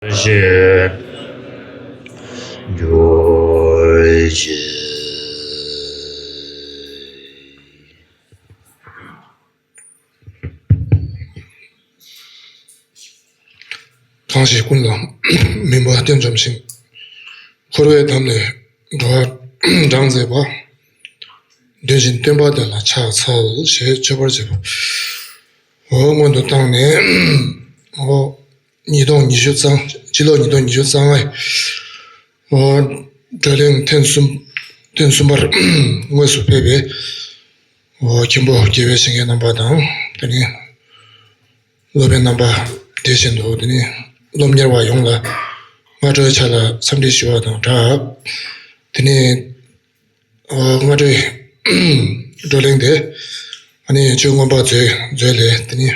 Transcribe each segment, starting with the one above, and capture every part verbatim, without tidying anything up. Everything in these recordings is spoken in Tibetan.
ཞེས་གྱུར་ཅིག། གང་ཞིག་ཀུན་ལ་མོས་པ་རྟེན་འཇོམས་ཤིང་། འཁོར་བའི་འདམ་ལས་འགྲོ་བ་སྦྲང་མཛད་པ། འདོད་ཅིང་སྟོན་པ་དེ་ལ་ཕྱག་འཚལ་ཞེས་མཆོད་པར་བྱེད་པ། འོ་སྔོན་དུ་བཏང་ནས། འོ། ཉིས་སྟོང་ཉི་ཤུ་རྩ། སྤྱི་ལོ་ཉིས་སྟོང་ཉི་ཤུ་རྩ་ལྔའི། འོ། བགྲོ་གླེང་ཐེངས་གསུམ། ཐེངས་གསུམ་པར་དངོས་སུ་ཕེབས་པའི། འོ། མཁན་པོ་དགེ་བའི་བཤེས་གཉེན་རྣམ་པ་དང་། དེ་ནས་སློབ་དཔོན་རྣམ་པ། དེ་བཞིན་དུ་དེ་ནས་སློབ་གཉེར་བ་ཡོངས་ལ་སྔ་དྲོའི་ཆ་ལ་འཚམས་འདྲི་ཞུ་བ་དང་སྦྲགས། དེ་ནས། ཨོ། སྔ་དྲོའི་བགྲོ་གླེང་དེ། ཨ་ནི་ཆོས་མངོན་པ་མཛོད་མཛོད་ལས་དེ་ནི།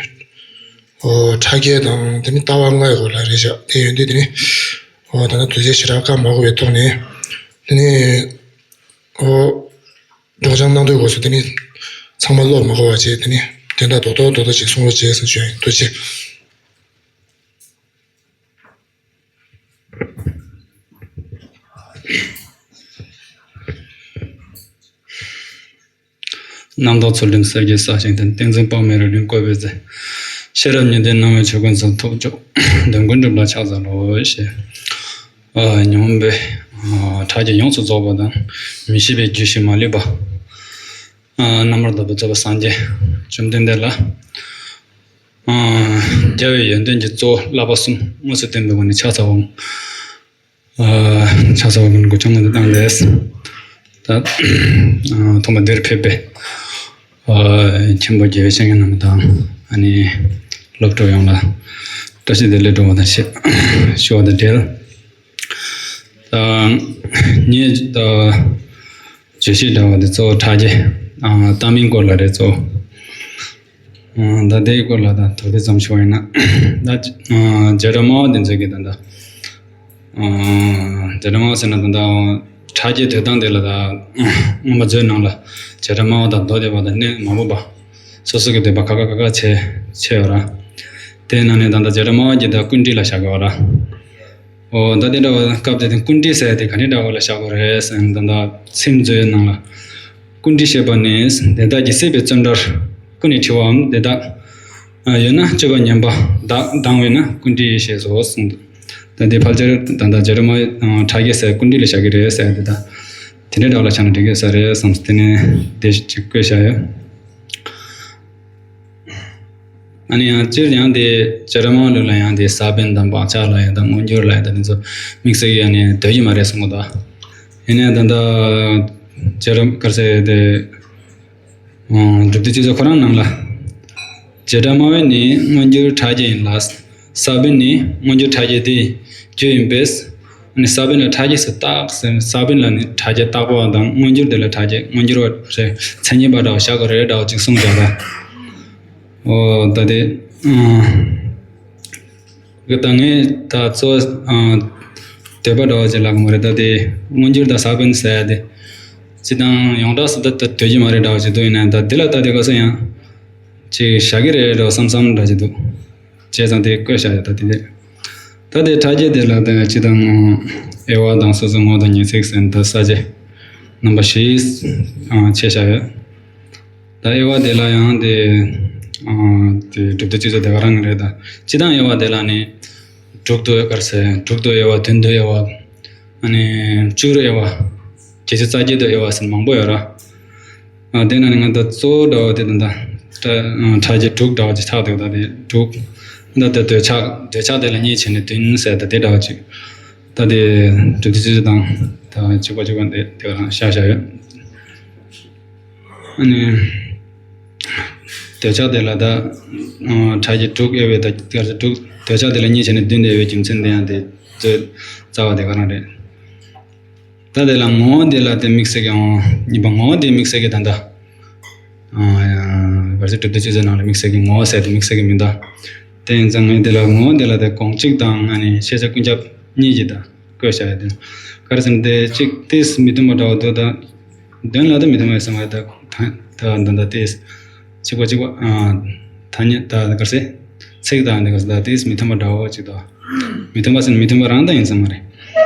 ཨོ། ཕྲ་རྒྱས་དང་དེ་ནི་ལྟ་བ་ལྔའི་སྐོར་ལ་རེད་བཞག་དེ་ཡོད་དུས་དེ་ནི། ཨོ། ད་ནི་དུས་ཚོད་ཞེ་དྲག་བཀག་མ་དགོས་པའི་ཐོག་ནས། དེ་ནི། ཨོ། སྒྲོག་སྦྱང་གནང་དུས་སྐབས་སུ་དེ་ནི། ཚང་མ་ལོག་མ་དགོས་པ་བྱས་དེ་ནི། དོན་དག་རྡོག་རྡོག་རྡོག་རྡོག་ཅིག་གསུང་རོགས་བྱས་ཟེར་ཞུ་ཡ་ཡིན། ཐུགས་རྗེ་ཆེ། རྣམ་རྟོག་ཚུལ་ཁྲིམས་གསེར་གྱི་ས་ཞིང་བསྟན། ཏིང་འཛིན་དཔག་མེད་རི་རྒྱུད་བཀོད་པའི་རྫས། ཤེས་རབ་ཉི་ཟླའི་སྣང་བས་ཆོས་ཀུན་ཟིལ། ཐོབ་བཅུག་འདོད་དགུ་འགྲུབ་ལ་ཕྱག་འཚལ་ལོ་ཞེས། ཨ། ཉོན་མོངས་པའི་ཨ་ཕྲ་རྒྱས་ཡོངས་སུ་རྫོགས་པ་དང་མི་ཤེས་པའི་རྒྱུད་ཞིག་མ་ལུས་པ། ཨ། རྣམ་པར་དག་པའི་རྩོད་པ་སངས་རྒྱས་བཅོམ་ལྡན་འདས་ལ། ཨ། རྒྱལ་བའི་ཡོན་ཏན་གྱི་གཙོ་བོ་བསླབ་པ་གསུམ་དངོས་སུ་བསྟན་པའི་སྒོ་ནས་ཕྱག་འཚལ་བའམ། ཨ། ཕྱག་འཚལ་བ་ཀུན་གྱི་གོ་ཆ་སྔོན་དུ་བཏང་སྟེ། ད། ཨ། ཐོག་མ་འདིར་ཕེབས་པའི། ཨ། མཁན་པོ་དགེ་བའི་བཤེས་གཉེན་རྣམས་དང་། ཨ་ནི། སློབ་གྲོགས་ཡོངས་ལ། བཀྲ་ཤིས་བདེ་ལེགས་འགྲོ་བ་དང་ཞེས་ཞུ་བ་དང་འབྲེལ། ད། ངས་ད། བརྗོད་གཞི་འདྲ་བ་འདི་གཙོ་བོ་ཕྲ་རྒྱས། ཨ། ལྟ་མིན་སྐོར་ལ་རེད་གཙོ་བོ། ཨ། ད་དེའི་སྐོར་ལ་ད་དོགས་པ་ཙམ་ཞུ་བ་ཡིན་ན། ད། ཨ། བྱེ་བྲག་སྨྲ་བ་འདི་ཚོ་གིས་ད་ལྟ། ཨ། བྱེ་བྲག་སྨྲ་བ་ཟེར་ན་ད་ལྟ་ཕྲ་རྒྱས་འདོད་སྟངས་དེ་ལ་ད་མངོན་པ་མཛོད་ནང་ལ་བྱེ་བྲག་སྨྲ་བ་དང་མདོ་སྡེ་པ་དང་གནས་མང་པོ་པ། སོ་སོ་གི་འདོད་པ་ཁ་ཁ་ཁ་ཁ་བྱས་བྱས་ཡོད་ར། དེའི་ནང་ནས་ད་ལྟ་བྱེ་བྲག་སྨྲ་བ་གིས་ད་ཀུན་དཀྲིས་ལ་བཞག་གི་ཡོད་ར། འོ། ད་དེ་འདྲ་བ་སྐབས་དེ་དེ་ཀུན་དཀྲིས་ཟེར་དེ་ག་ནས་འདྲ་བ་ལ་བཞག་དགོས་རེད་ཟེར་ན། ད་ལྟ་ཚིག་མཛོད་ནང་ལ། ཀུན་དཀྲིས་ཞེས་པ་ནི་དེ་དག་གི་སྲིད་པའི་བཙོན་རར་ཀུན་ནས་འཁྲི་བའམ། དེ་དག་ཡོད་ན་སྤྱོད་པ་ཉམས་པ་དག་སྡང་བས་ན་ཀུན་དཀྲིས་ཞེས་སོ་གསུངས་འདུག། ད་དེ་ཕལ་ཆེར་ད་ལྟ་བྱེ་བྲག་སྨྲ་བའི་ཕྲ་རྒྱས་ཟེར་ཀུན་དཀྲིས་ལ་བཞག་གི་རེད་ཟེར་དེ་ད་དེ་འདྲའི་འདྲ་བ་ལ་བཞག་ན་འགྲིག་གི་ས་རེད་བསམས། དེ་ནས་དེ་ཅིག་བཀོད་བཞག་ཡོད། ཨ་ནི་ཡང་སྤྱིར་ཡང་དེ་བྱེ་བྲག་སྨྲ་བ་ལུགས་ལ་ཡང་དེ་ས་བོན་དང་བག་ཆགས་ལ་ཡང་དང་མངོན་གྱུར་ལ་ཡང་དང་དེ་ཚོ་དམིགས་བསལ་གྱི་ཡང་ནི་འདོད་ཀྱི་མ་རེད་གསུང་གི་འདུག། ཡིན་ནའི་ད་ལྟ་བྱེ་བྲག་ག་རེ་ཟེར་དེ། ཨ། སྒྲུབ་སྡེ་སྤྱི་ཚོགས་ཁོ་རང་ནང་ལ། བྱེ་བྲག་སྨྲ་བས་ནི་མངོན་གྱུར་ཕྲ་རྒྱས་ཡིན་ལ། ས་བོན་ནི་མངོན་གྱུར་ཕྲ་རྒྱས་དེའི་རྒྱུ་ཡིན་པས། ཨ་ནི་ས་བོན་ལ་ཕྲ་རྒྱས་སུ་བཏགས་ཟེར། ས་བོན་ལ་ནི་ཕྲ་རྒྱས་བཏགས་པ་དང་མངོན་གྱུར་དེ་ལ་ཕྲ་རྒྱས་མངོན་གྱུར་བ་རེད། མཚན་ཉིད་པ་འདྲ་བ་བཞག་དགོས་རེད་འདྲ་བ་ཅིག་གསུངས་བཞག་པ། འོ། ད་དེ། ཨ། ད་ངས་ད་གཙོ། ཨ། འདོད་པ་འདྲ་བ་ཅིག་ལབ་དགོས་རེད། ད་དེ་མངོན་གྱུར་དང་ས་བོན་ཟེར་ཡ་དེ། སྤྱིར་བཏང་ཡོངས་གྲགས་སུ་ད་ད་འདོད་ཀྱི་མ་རེད་འདྲ་བ་ཅིག་འདུག། ཡིན་ནའི་ད་དེ་ལ་ད་དེ་ག་ས་ཡང་ཅིག་བཞག་གི་རེད་འདྲ་བ་བསམ་བསམ་འདྲ་ཅིག་འདུག། བྱས་ཙང་དེ་བཀོད་བཞག་ཡོད། ད་དེ་རེད། ད་དེ་ཕྲ་རྒྱས་དེ་ལ་ད་སྤྱིར་བཏང་དབྱེ་བ་དང་སོ་སོའི་ངོ་བོ་དང་ངེས་ཚིག་ཟེར་ན་ད་ས་བཅད་རྣམ་པ་བཞི། ཨ། ཕྱེ་བཞག་ཡོད། ད་དབྱེ་བ་དེ་ལ་ཡང་དེ། ཨ། དེ་སྒྲུབ་སྡེ་སྤྱི་ཚོགས་དེ་ག་རང་གི་རེད། ད་སྤྱིར་བཏང་དབྱེ་བ་དེ་ལ་ནི་དྲུག་ཏུ་དབྱེ་བ་ཟེར། དྲུག་ཏུ་དབྱེ་བ། བདུན་དུ་དབྱེ་བ། ཨ་ནི་བཅུ་རུ་དབྱེ་བ། བརྒྱད་ཅུ་རྩ་བརྒྱད་དུ་དབྱེ་བ་ཟེར་མང་པོ་ཡོད་ར། ཨ། དེ་ནང་ནས་ང་ད་གཙོ་བོ་འདྲ་བོ་དེ་ད་ལྟ་ཕྲ་ཕྲ་རྒྱས་དྲུག་འདྲ་བོ་ཅིག་ཆགས་འདུག། ད་དེ་དྲུག། ད་དེ་འདོད་ཆགས། འདོད་ཆགས་དེ་ལ་གཉིས་བྱས་ནས་བདུན་ཟེར། ད་དེ་འདྲ་བོ་ཅིག། ད་དེ་སྒྲུབ་སྡེ་སྤྱི་ཚོགས་དང་ད་གཅིག་པ་གཅིག་པ་འདི་དེ་ག་རང་བཞག་བཞག་ཡོད། ཨ་ནི། འདོད་ཆགས་དེ་ལ་ད། ཨ། ཕྲ་རྒྱས་དྲུག་དབྱེ་བའི་ད་དེ་ག་ཚོད་དྲུག། འདོད་ཆགས་དེ་ལ་གཉིས་བྱས་ནས་བདུན་དུ་དབྱེ་བའི་རྒྱུ་མཚན་དེ་ཡང་དེ་མཛོད་རྩ་བ་དེ་ག་རང་རེད། ད་དེ་ལ་ངོ་བོ་དེ་ལ་དེ་དམིགས་བསལ་གྱི་ཡང་ཡིན་པ། ངོ་བོ་དེ་དམིགས་བསལ་གྱི་ད་ལྟ། ཨ། ག་རེ་ཟེར། སྒྲུབ་སྡེ་སྤྱི་ཚོགས་ནང་ལ་དམིགས་བསལ་གྱི་ངོ་བོ་ཟེར་དེ་དམིགས་བསལ་གྱི་མིན་ད། དེ་ཡིན་ཙང་ངས་དེ་ལ་ངོ་བོ་དེ་ལ་དེ་དགོངས་གཅིག་དང་ཨ་ནི་ཤེས་བྱ་ཀུན་ཁྱབ་གཉིས་ཀྱི་ད་བཀོད་བཞག་ཡོད་དེ། ག་རེ་ཟེར་ན་དེ་གཅིག་ཏིས་མི་མཐུན་པ་འདྲ་བོ་འདུག། ད་དོན་ལ་ད་མི་མཐུན་པ་ཡོད་བསམ་པ་ད་ད་ད་ད་ཏིས་གཅིག་པ་གཅིག་པ། ཨ། ཐ་སྙད་ད་ག་རེ་ཟེར། ཚིག་དང་དེ་ག་ད་ཏིས་མི་མཐུན་པ་འདྲ་བོ་ཅིག་འདུག། མི་མཐུན་པ་ཟེར་ན་མི་མཐུན་པ་རང་དང་ཡིན་ས་མ་རེད།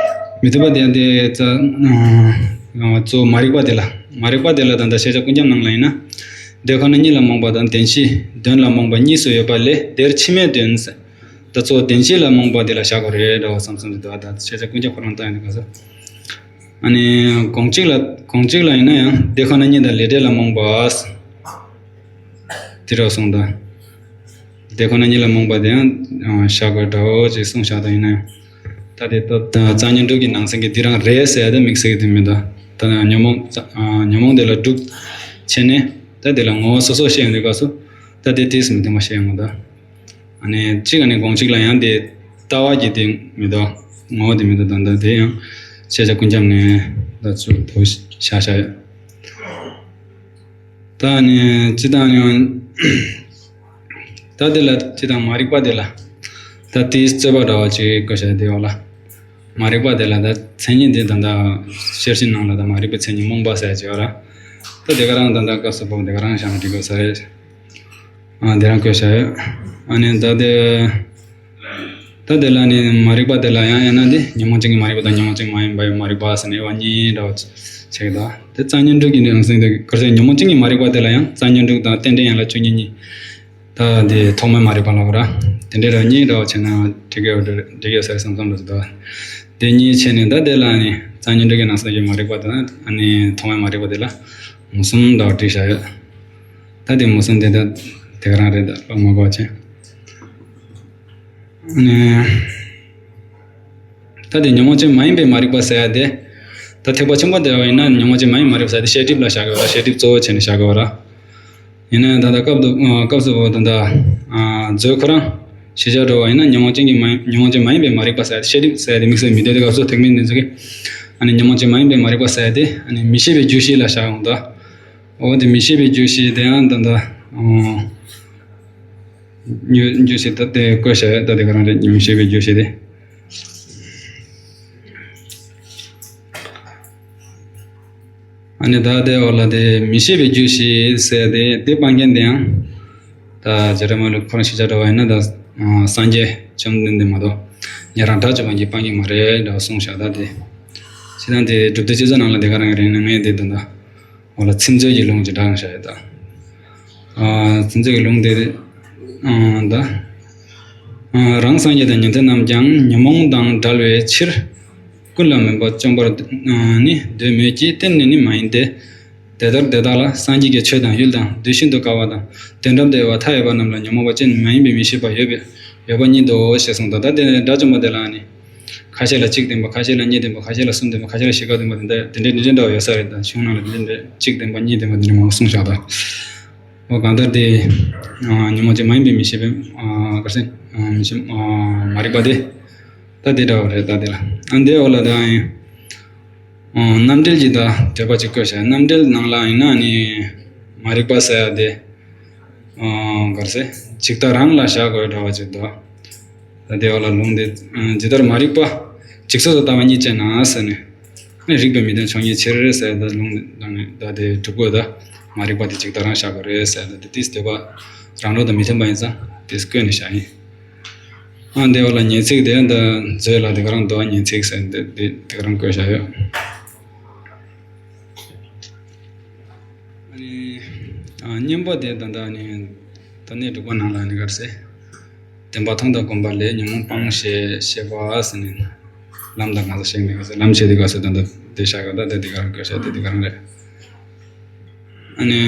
མི་མཐུན་པ་དེ་ཡང་དེ་ཙ་ཨ་གཙོ་བོ་མ་རིག་པ་དེ་ལ། མ་རིག་པ་དེ་ལ་ད་ལྟ་ཤེས་བྱ་ཀུན་ཁྱབ་ནང་ལ་ཡིན་ན། དེ་ཁོ་ན་གཉིས་ལ་རྨོངས་པ་དང་བདེན་བཞི་དོན་ལ་རྨོངས་པ་གཉིས་སུ་ཡོད་པ་ལས། དེར་ཕྱི་མའི་དོན་ཟེར། ད་གཙོ་བོ་བདེན་བཞི་ལ་རྨོངས་པ་དེ་ལ་བཞག་དགོས་རེད་འདྲ་བ་བསམ་བསམ་ཞིག་འདུག་ད་ཤེས་བྱ་ཀུན་ཁྱབ་ཁོ་རང་ལྟ་ཡིན་ན་ག་ས། ཨ་ནི་གོང་གཅིག་ལ་གོང་གཅིག་ལ་ཡིན་ན་ཡང་དེ་ཁོ་ན་གཉིས་དང་ལས་འབྲས་ལ་རྨོངས་པ། དེ་འདྲ་གསུངས་ད། དེ་ཁོ་ན་གཉིས་ལ་རྨོངས་པ་དེ་ཡང་བཞག་དགོས་འདྲ་བོ་ཅིག་གསུངས་བཞག་ད་ཡིན་ན་ཡང་། ད་དེ་ད་ད་རྩ་ཉོན་དྲུག་གི་ནང་ཚན་གྱི་འདི་རང་རེད་ཟེར་ཡ་དེ་དམིགས་བསལ་གྱི་དེ་མི་འདུག་ད་ཉོན་མོངས་ཉོན་མོངས་དེ་ལ་སྒྲུབ་བྱས་ནས་ད་དེ་ལ་ངོ་བོ་སོ་སོ་བཤད་ཡོང་དུས་སྐབས་སུ་ད་དེ་དེས་མི་མཐུན་པ་བཤད་ཡོང་གི་འདུག་ཨ་ནི་གཅིག་ཨ་ནི་གོང་གཅིག་ལ་ཡང་དེ་ལྟ་བ་གི་དེ་མི་འདུག་ངོ་བོ་དེ་མི་འདུག་ད་ད་དེ་ཡང་ཤེས་བྱ་ཀུན་ཁྱབ་ནས་ད་ཚུར་དོ་བཞག་བཞག་ཡོད། ད་ནི་ཅི་ལྟར་ཡང་ད་དེ་ལ་ཅི་དང་མ་རིག་པ་དེ་ལ་ད་དེའི་རྩོད་པ་འདྲ་བ་ཅིག་བཀོད་བྱ་དེ་ཡོད་ལ། མ་རིག་པ་དེ་ལ་ད་མཚན་ཉིད་དེ་ད་ལྟ་ཤེར་ཕྱིན་ནང་ལ་ད་མ་རིག་པའི་མཚན་ཉིད་རྨོངས་པ་ཟེར་ཅིག་ཡོད་ར། ད་དེ་ག་རང་ད་ལྟ་སྐབས་སུ་བབ་དེ་ག་རང་བཞག་ན་འགྲིག་གི་ས་རེད། ཨ་དེ་རང་བཀོད་བྱ་ཡོད། ཨ་ནི་ད་དེ། ད་དེ་ལ་ནི་མ་རིག་པ་དེ་ལ་ཡང་ཡང་ན་དེ་ཉོན་མོངས་ཅན་གྱི་མ་རིག་པ་དང་ཉོན་མོངས་ཅན་མ་ཡིན་པའི་མ་རིག་པ་ཟེར་ནས་དབྱེ་བ་གཉིས་འདྲ་བ་བྱེད་ཀྱི་འདུག་དེ་རྩ་ཉོན་དྲུག་གི་ནང་གསེས་དེ་ག་རེ་ཟེར་ཉོན་མོངས་ཅན་གྱི་མ་རིག་པ་དེ་ལ་ཡང་རྩ་ཉོན་དྲུག་དང་རྟེན་འབྲེལ་ཡན་ལག་བཅུ་གཉིས་གཉིས། ད་དེ་ཐོག་མའི་མ་རིག་པ་ལ་འོ་ར། དེ་འདྲའི་ར་གཉིས་འདྲ་བ་བྱས་ན་འགྲིག་གི་འགྲིག་གི་ས་བསམ་བསམ་འདུག་དེ་གཉིས་བྱས་ནས་ད་དེ་ལ་ནི་རྩ་ཉོན་དྲུག་གི་ནང་གསེས་ཀྱི་མ་རིག་པ་དང་ཨ་ནི་ཐོག་མའི་མ་རིག་པ་དེ་ལ་མུ་གསུམ་འདྲ་བ་བྲིས་བཞག་ཡོད། ད་དེ་མུ་གསུམ་དེ་ད་དེ་ག་རང་རེད་ད་ཀློག་མ་དགོས་པ་བྱས། ཨ་ནི། ད་དེ་ཉོན་མོངས་ཅན་མ་ཡིན་པའི་མ་རིག་པ་ཟེར་ཡ་དེ། ད་ཐེག་པ་ཆེན་པོ་དེ་བ་ཡིན་ན་ཉོན་མོངས་ཅན་མ་ཡིན་མ་རིག་པ་ཟེར་ཡ་དེ་བཤད་སྒྲིབ་ལ་བཞག་གི་ཡོད་ར། བཤད་སྒྲིབ་གཙོ་བོ་བྱས་ནས་བཞག་གི་ཡོད་ར། ཡིན་ན་ཡང་ད་ལྟ་སྐབས་དུ་སྐབས་སུ་བབ་ད་ལྟ་མཛོད་ཁོ་རང་ཤེས་བྱ་སྒྲོ་བ་ཡིན་ན་ཉོན་མོངས་ཅན་གྱི་མ་ཉོན་མོངས་ཅན་མ་ཡིན་པའི་མ་རིག་པ་ཟེར་ཡ་དེ་བཤད་སྒྲིབ་ཟེར་ཡ་དེ་དམིགས་བསལ་མི་འདོད་དེ་སྐབས་སུ་ཐེག་དམན་དེ་ཚོ་གིས་ཨ་ནི་ཉོན་མོངས་ཅན་མ་ཡིན་པའི་མ་རིག་པ་ཟེར་ཡ་དེ་ཨ་ནི་མི་ཤེས་པའི་རྒྱུ་ཤེས་ལ་བཞག་ཡོང་ད། འོ་དེ་མི་ཤེས་པའི་རྒྱུ་ཤེས་དེ་ཡང་ད་ལྟ་ཨོ། རྒྱུ་རྒྱུ་ཞིག་ད་དེ་བཀོད་བྱ་ཡོད་ད་དེ་ག་རང་རེད་མི་ཤེས་པའི་རྒྱུ་ཞིག་དེ། ཨ་ནི་ད་དེ་འོག་ལ་དེ་མི་ཤེས་པའི་རྒྱུ་ཞིག་ཟེར་དེ་དེ་སྤང་མཁན་དེ་ཡང་ད་རྗེ་ར་མ་ལུག་ཁོ་རང་ཤེས་བྱ་འདྲ་བ་ཡིན་ན་ད་སངས་རྒྱས་བཅོམ་ལྡན་འདས་མ་གཏོགས་ཉན་རང་དགྲ་བཅོམ་པ་གྱིས་སྤང་གི་མ་རེད་འདྲ་བ་གསུངས་བཞག་ད་དེ། ཕྱི་ནང་དེ་སྒྲུབ་སྡེ་སྤྱི་ཚོགས་ནང་ལ་དེ་ག་རང་རེད་ན་ངས་དེ་ད་ད། འོ་ལ་ཚིམ་མཛོད་ཀྱི་ལུང་ཅིག་དྲངས་བཞག་ཡོད་ད། ཨ་ཚིམ་མཛོད་ཀྱི་ལུང་དེ་ཨ་ད། ཨ་རང་སངས་རྒྱས་དང་ཉན་ཐོས་རྣམས་ཀྱང་ཉོན་མོངས་དང་བྲལ་བའི་ཕྱིར། ཀུན་ལ་མོས་པ་བཅོམ་པར་ནི་འདོད་མོད་ཀྱི་གཏན་ནས་ནི་མ་ཡིན་ཏེ། དེ་ལྟར་དེ་དག་ལ་སངས་རྒྱས་ཀྱི་ཆོས་དང་ཡུལ་དང་དུས་ཤིན་ཏུ་དཀའ་བ་དང་དོན་དམ་དུ་ཡོད་པ་མཐའ་ཡས་པ་རྣམས་ལ་ཉོན་མོངས་པ་ཅན་མ་ཡིན་པའི་མི་ཤེས་པ་ཡོད་པས་ཡོད་པ་ཉིད་དོ་ཞེས་གསུངས་ད། ད་དེ་ནས་དགྲ་བཅོམ་པ་དེ་ལ་ནི། ཁ་ཤས་ལ་གཅིག་བདེན་པ། ཁ་ཤས་ལ་གཉིས་བདེན་པ། ཁ་ཤས་ལ་གསུམ་བདེན་པ། ཁ་ཤས་ལ་བཞི་ཀ་བདེན་པ། དེ་འདྲ་དེ་འདྲ་འདྲ་བ་ཡོད་ས་རེད་ད། གཞུང་ནང་ལ་དེ་འདྲ་གཅིག་བདེན་པ་གཉིས་བདེན་པ་དེ་འདྲ་མང་པོ་གསུངས་བཞག་ད། འོ་གང་ལྟར་དེ་ཉོན་མོངས་ཅན་མ་ཡིན་པའི་མི་ཤེས་པའི་ག་རེ་ཟེར་མི་ཤེས་མ་རིག་པ་དེ་ད་དེ་འདྲ་བ་རེད་ད། དེ་ལ་ཨ་འདི་འོག་ལ་ད་ཡིན་རྣམ་འགྲེལ་གྱི་ད་འདོད་པ་ཅིག་བཀོད་བྱ། རྣམ་འགྲེལ་ནང་ལ་ཡིན་ན་ནི་མ་རིག་པ་ཟེར་ཡ་དེ། ཨ་ག་རེ་ཟེར། ཇི་ལྟ་རང་ལ་བཞག་དགོས་འདྲ་བ་ཅིག་འདུག་ད་དེ་འོག་ལ་ལུང་དེ་ཇི་ལྟར་མ་རིག་པ་འཇིག་ཚོགས་སུ་ལྟ་བ་ཉིད་ཅན་ན་ཟེར་ནས། རིགས་པས་མི་ལྡན་ཕྱོགས་ཉིད་ཕྱིར་ཟེར་ད་ལུང་དེ་ནས་ད་དེ་གྲུབ་དགོས་ད། མ་རིག་པ་དེ་ཇི་ལྟ་རང་བཞག་དགོས་རེད་ཟེར་ད་དེ་དེས་འདོད་པ་རང་ལུགས་དང་མི་མཐུན་པ་ཡིན་ཙང་དེས་བཀོད་ནས་བཞག་ཡིན། ཨ་འདི་འོག་ལ་ཉེས་ཚིག་དེ་ད་མཛོད་ལ་དེ་ག་རང་འདུག་ཉེས་ཚིག་ཟེར་འདི་དེ་ག་རང་བཀོད་བཞག་ཡོད། ཨ་ནི། ཨ་གཉེན་པོ་དེ་ད་ལྟ་ནི། ད་གནས་དྲུག་པ་ནང་ལ་ནི་ག་རེ་ཟེར། བདེན་པ་མཐོང་དང་སྒོམ་པ་ལས་ཉོན་མོངས་སྤངས་ཞེས་བཤད་པ་ཟེར་ནས། ལམ་དང་གང་ཟག་ཤེས་ནས་ག་ཟེར་ལམ་བྱེད་དེ་ག་ཟེར་ད་ལྟ་དེ་བཞག་ག་ད་དེ་དེ་ག་རང་བཀོད་བཞག་དེ་དེ་ག་རང་རེད། ཨ་ནི།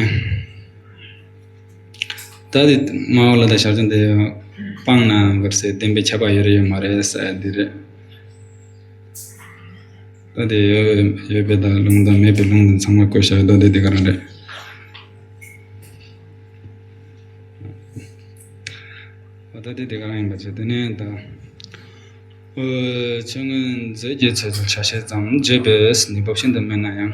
ད་དེ་མ་འོག་ལ་ད་ཞར་བྱུང་དེ་སྤངས་ན་ག་རེ་ཟེར་བདེན་པའི་ཁྱབ་པ་ཡོད་རེད་ཡོད་མ་རེད་ཟེར་ཡ་དེ་རེད། ད་དེ་ཡོད་ཡོད་པའི་ད་ལུང་དང་མེད་པའི་ལུང་དང་ཚང་མ་བཀོད་བཞག་ད་དེ་དེ་ག་རང་རེད། ད་དེ་དེ་ག་རང་ཡིན་པ་བྱས་དེ་ནས་ད། ཆོས་མངོན་མཛོད་ཀྱི་ཚུལ་དུ་ཆ་ཤས་ཙམ་བརྗོད་པས་ནུས་པ་ཤིན་ཏུ་དམན་ན་ཡང་།